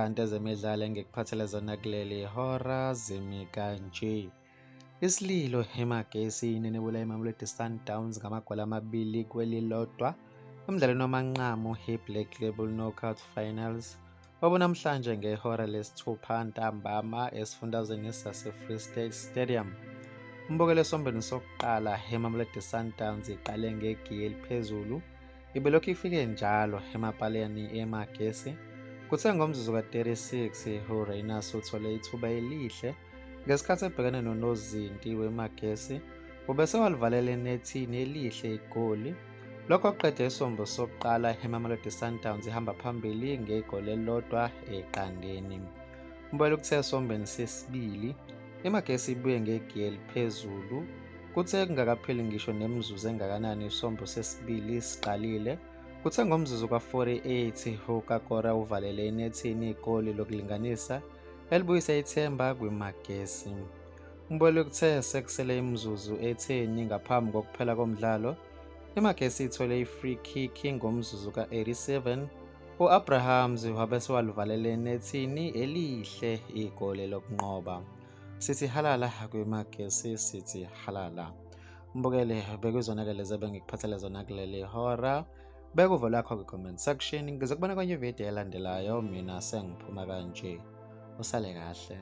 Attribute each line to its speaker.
Speaker 1: Kanti ezemidlalo engikuphathele zona kuleli hora zimi kanje. Isililo eMagesi inenebula iMamelodi Sundowns ngamagoli amabili kwelilodwa emdlalweni wamanqamu i-Black Label Knockout Finals obunamhlanje ngehora lesithupha ntambama esifundazweni sase-Free State Stadium. Umbukelo esombeni sokuqala iMamelodi Sundowns iqale ngegiya eliphezulu Ibelokhu ifike njalo emapaleni eMagesi. Kuthe ngomzuzu ka-36 uRayners uthole ithuba elihle ngesikhathi ebhekene nonozinti weMagesi ubese walivalela enethini elihle igoli. Lokho kuqede isombo sokuqala iMamelodi Sundowns ihamba phambili ngegoli elilodwa eqandeni. Umbele kuthe esombeni sesibili iMagesi ibuye ngegiya eliphezulu. Kuthe kungakapheli ngisho nemizuzu engakanani isombo sesibili siqalile, kuthe ngomzuzu ka-48 uKakora uvalele enethini igoli lokulinganisa elibuyisa ithemba kwiMagesi. Umbele kuthe sekusele imizuzu etheni ngaphambi kokuphela komdlalo, iMagesi ithole i-free kick ngomzuzu ka-87 U-Abrahams wabe sewaluvalela enethini elihle igoli lokunqoba. Sithi halala kwiMagesi, sithi halala. Mbukeli, bekuzona-ke lezi ebengikuphathele zona kuleli hora. Beka uvo lwakho kwi-comment section. Ngizokubona kwenye ividiyo elandelayo. Mina sengiphuma kanje. Usale kahle.